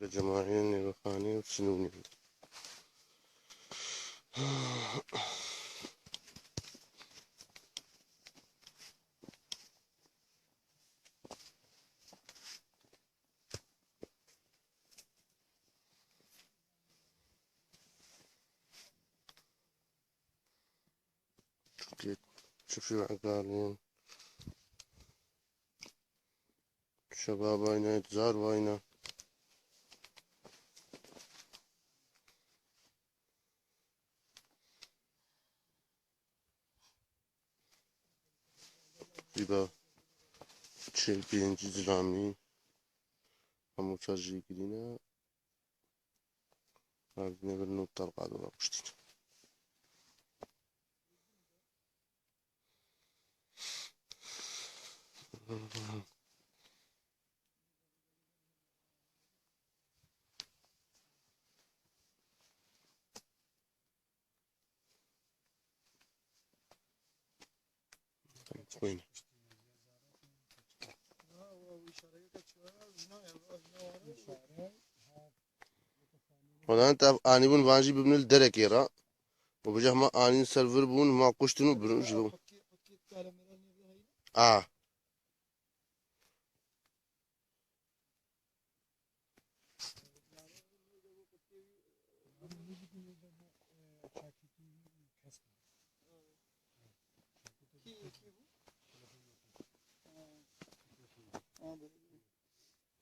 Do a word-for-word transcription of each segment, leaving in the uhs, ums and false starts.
Li Cemaîrê Nêvixanê û Sinûnê. Çifê egalên. Şebab ayna, zar ayna. Îba çil pêncî zilamî. Hemû çar jî girîne. Herdine bir not talqa dola kuştî. Xwîne. Xwedan tev anîbûn van jî bibin li derekê re. Û bijeh me anîn ser vir bûn, ma kuştin û birin ji bo. A.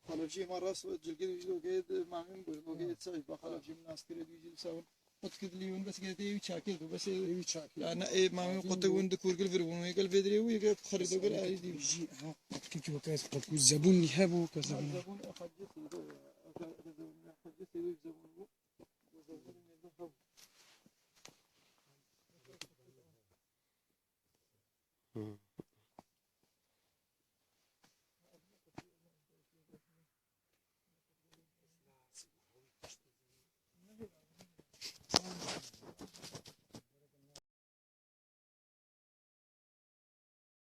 Xalefjî ma rast cilgê dû jî okê mamî min gotin, okê çaş ba xalefjî min nas kire dû jî savun. Qut kir lî hûn bes gete ew çakê dû bes ew. Ew çakê. Ya ne e mamî qut hûn di kurgil vir bûn, yek el vedre û yek xerîdo gel ayî dî. Jî ha, qut ki ki weke ez qut ku zebûn hebû, ke zebûn. Zebûn e xacê seydo ya. Xacê seydo zebûn bû. Zebûn mezun hebû. Hmm.